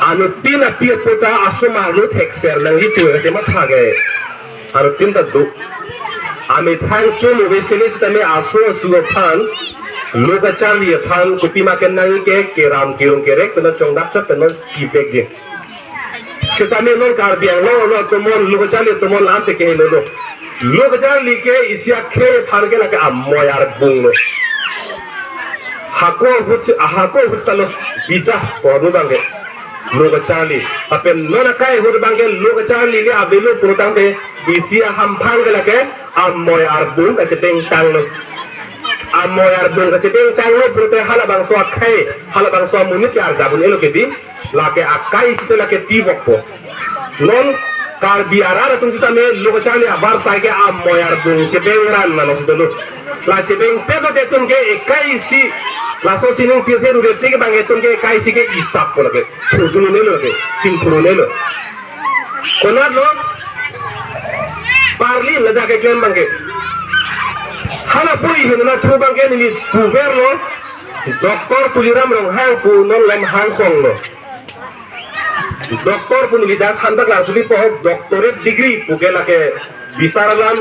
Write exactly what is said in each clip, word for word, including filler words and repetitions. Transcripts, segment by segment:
Anuttin api apo ta aso marlo thekser nangji pu ase matha ke. Anuttin ta do. Amethang chom ove sini sitame aso asu aphan, lo kacharli aphan, kopima ke nangji ke, keram kerung kerek, pen chongdak sat pen kivekji. Sitame non Karbi Anglong lo atomon, lo kacharli atomon lam se kehelo lo. Lo kacharli ke isi akhei aphan ke lake amoi arbung lo. Hako ahut, hako ahut ta lo, bida ko anu abang ke. Lo kacharli. Lapen non akai ahut abang ke lo kacharli le avelo pulotangte isi ahamphang ke lake amoi arbung kachedengtang lo. Amoi arbung kachedengtang lo pulote halabangso akhei, halabangso amonit ke arjap un-elo ke di. Lake akai isi te lake tivok po. Non Karbi arat atum sitame lo kacharli abar sai ke amoi arbung chebeng ran mano sitame lo. La chebeng pet lote atum ke ekai isi. Laso sining pirthe rure tik abang atum ke ekai isi ke isap ko lake. Phurdu ne lo ke. Chingphuru ne lo. Konat lo. Parli ladak keklem abang ke. Hala pui hin na thu abang ke neli puver lo. Doctor Tuliram Ronghang pu non lam hangkong lo. Doctor pu neli dak than dak lang suli po doctorate degree pu ke lake bisar alam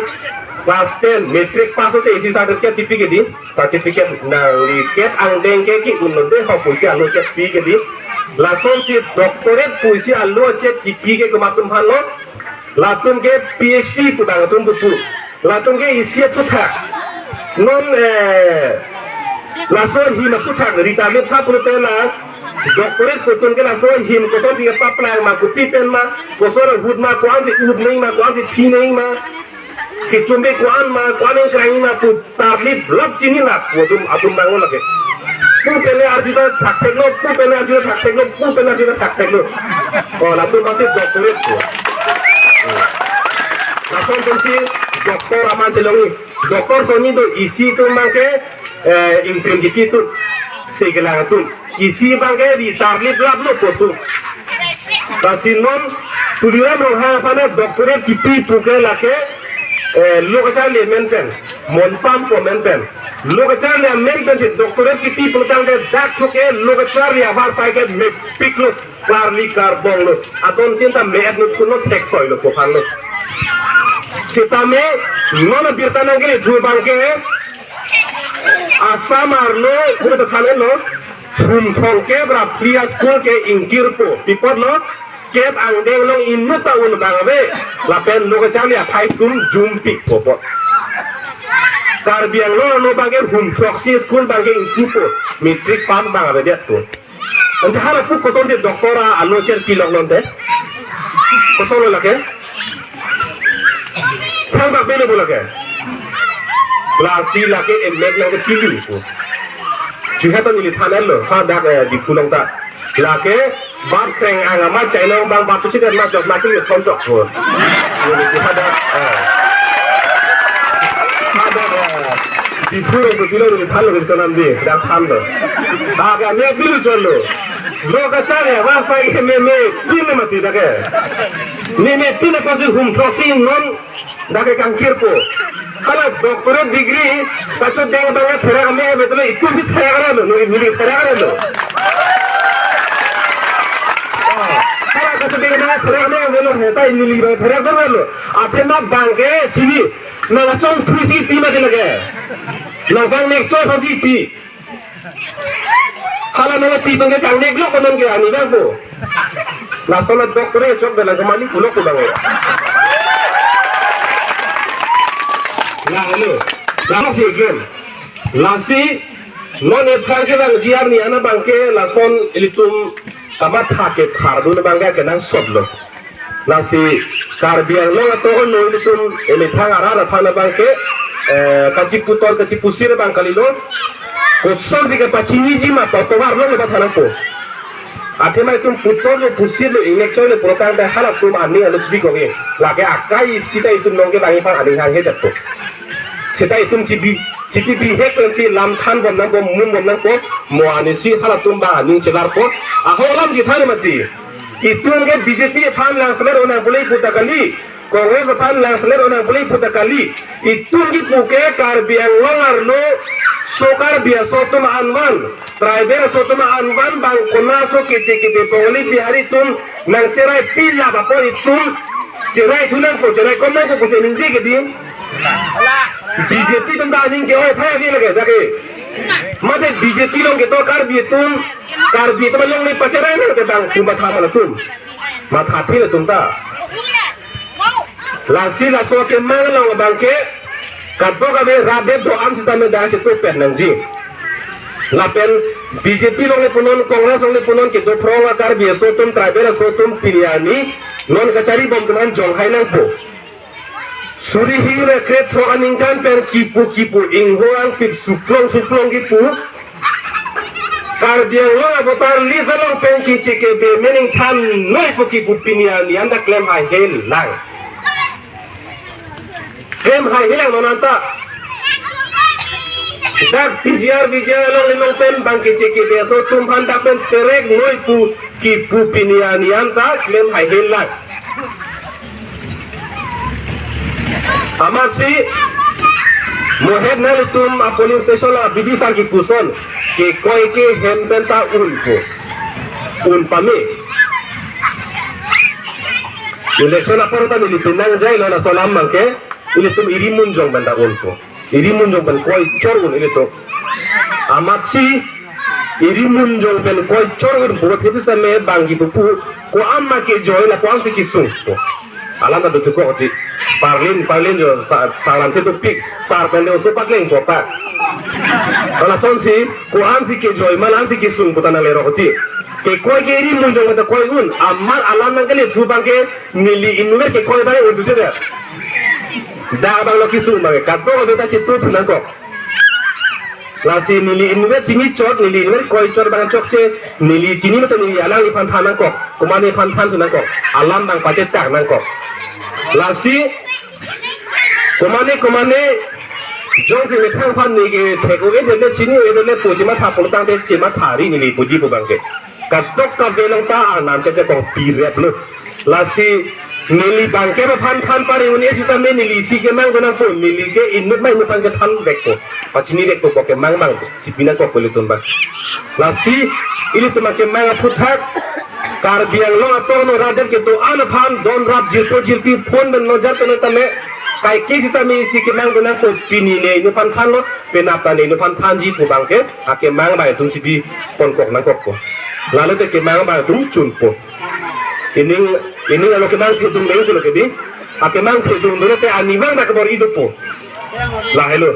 class ten matric pass lote isi certificate kipi ke di, certificate nangli ket angdeng ke ki-un lote ho pusi alo kipi ke di. Lasonsi doctorate pusi alo chet kipi ke komat atum aphan lo. Latum ke P H D pu abang atum pupu. Latum ke isi aphuthak. Non eh laso ahim aphuthak Rita Mitha pulote la doctorate pu atum ke laso ahim kosonsi kepaplang ma, kopi pen ma, koson ahut ma, ko-ansi ut nangji ma, ko-ansi thi nangji ma, kechombe ko-an ma, ko-an ingkrang ma pu tarlip lap chini lap pu atum atum abang lo lake. Pu pen le arju ta thakthek lo, pu pen le arju ta thakthek lo, pu pen le arju ta thakthek lo. Oh, latum pasti doctorate pu. Lason atumsi doctor aman chelongji. Doctor soni do isi atum abang ke eh, ingprim kipi atum, sekelang atum. Isi abang ke di tarlip lap lo pu atum. Lasi non Tuliram Ronghang aphan doctorate kipi pu ke lake eh, lo kacharli amen pen, Monsam pu amen pen. Lo kacharli amen pensi doctorate kipi pulotangte dak thu ke lo kacharli abar sai ke mepik lo, klarli karbong lo. Adon tin ta me-et nut kun lo, theksoi lo pu aphan lo. Sitame non abirta nangkele thu abang ke Assam arlo, kuda thanen lo, hum thong ke bra pria school ke ingkir po. Pi apot lo, kep angdeng along inut ta un abang ave. Lapen lo kacharli aphai atum jumpik po apot. Karbi Anglong arlo abang ke hum throksi school abang ke ingkir po. Matric pass abang ave det po. Ante hala pu kosonsi doctor alo chet pilok non te. Koson lo lake? Thangbak bele bo lake. Lasi lake emek nangkepilu pu. Chuhe to neli than-et lo, ha dak eh, Diphu along ta. Lake bat kreng ang amat chainong abang bat pusi kan ma jok ma kili thon jok pu. Neli ha dak, eh. Ha dak, eh, Diphu along tu pilo neli than lo ke sonam di, dak than lo. Dak emek pilu chot lo. Lo kacharli abar sai ke meme pin mati dak ke. Meme pin apotsi hum throksi non dak ke kangkir po. Hala doctorate degree kachodeng abang therak amek ave, betul school si therak arlo, neli neli therak arlo. Hala kachodeng abang therak amek ave lo, heta neli abang therak arlo. Athema abang ke chini, nang achong phusi pi mati lake. Nang abang nek choi phusi pi. Hala nangpi tong ke kangnek lo ko non ke ani bang ko. Lason a doctor e chok dalang kemani pulo ko bang. Lah lo. Lah si game. Lasi non ephan ke lang G R ni ana abang ke lason ilitum kamatha ke thar dun abang ke kenangsot lo. Lasi Karbi Anglong atovar lo ilitum emethang arat aphan abang ke, eh, kachiputor kachipusi abang kalilo. Kosonsi kepachiniji ma pu atovar lo lo pathan nangpo. Athema itum putor lo pusi lo ingnek choi lo pulotangte halatum aning alo chibi koge. Lake akai isi ta itum nong ke bang iphan aning hanghe det po. Seta itum chibi, chibi bihek pensi lam than bom nangpo, mum bom nangpo, mo anisi halatum abang aning chelar po. Aho alam chithan mati. Itum ke B J P aphan langselet onang pule ipu ta kali, Congress aphan langselet onang pule ipu ta kali. Itum kipu ke Karbi Anglong arlo So Karbi aso atum an-an, tribal aso atum an-an bang kona so keche kepe Bongali Bihari atum nangcherai pilap apor itum cherai thu nangpo, cherai kom nangpo pusi ningje ke di. B J P atum ta aning ke-oi phai ave lake jake. Mate B J P along kedo Karbi atum, Karbi atum along ni pacherai nang te bang pu matha ma latum. Matha phil atum ta. Lasi laso kemang along abang ke kadokave rat det do-an sitame dak si tupet nangji. Lapen B J P along le punon, Congress along le punon, kedo phrong a-Karbi aso atum, tribal aso atum pini arni non kachari bom atum an jong hai nangpo. Suri hini kre-throk aningkan pen kipu kipu, ingho angpip suplong suplong kipu. Karbi Anglong a-voter list along pen keche kepe amen ingthan noi pu kipu pini arni anta klem haihe lang. Klem haihe lang non anta. Dak P G R, V G R along linong pen bang keche kepe aso atum aphan dak pen terek noi pu kipu pini arni anta klem haihe lang. Amatsi mohet nanglitum a-polling station a-bidisar kipuson, kekoi ke hem pen ta unpo. Un pame. Election apor ta neli pinang jailo laso alam abang ke, ilitum iri munjong pen ta unpo. Iri munjong pen koi chor un ilitum. Amatsi iri munjong pen koi chor un pu aphi sitame bang kipu pu, ko-an ma kejoi la ko-an si kesung pu. Alam ta do chukok ti. Parlin, parlin jo sa-, salam te topik. Sar pen de oso pakleng kopak. Lasonsi, ko-an si kejoi ma la-an si kesung pu ta nanglerok ti. Kekoi ke iri munjong pen ta koi un. Amat alam nangkele thu abang ke neli inutvet kekoi abang un tu te. Dak abang lo kesung abang ke. Kadokave ta chitu thu nangkok. Lasi neli inutvet chini chot, neli inutvet koi chot abang chokche, neli chini mate neli alangliphan than nangkok, komatne aphan than thu nangkok, alam abang pachetak nangkok. Lasi komatne komatne jongsi methang aphan ne kethek-o-e det le chini-o-e det le pu chematha pulotangte chematha ri neli puji pu abang ke. Kadokave along ta anam kechekong pirep lo. Lasi neli abang ke aphan than pare un-e sitame neli isi kemang do nangpo, neli ke inut ma inut aphan kethan vekpo. Pachini vekpo ko kemang abang chipi nangkok pu ilitum abang. Lasi ilitum akemang aphuthak Karbi Anglong atorno rat det kedo-an aphan don rat jirpo jirpi phone pen nojar pen tame kaike sitame isi kemang do nangpo, pini ne inut aphan thanlo, penap ta ne inut aphan thanji pu abang ke akemang abang itum chipi ponkok nangkokpo. Lalo te kemang abang itum chunpo. Ining, ining alo kemang phedung deng pulo ke di. Akemang phedung dolo te arnivang ta kebor-i dopo. Lahelo.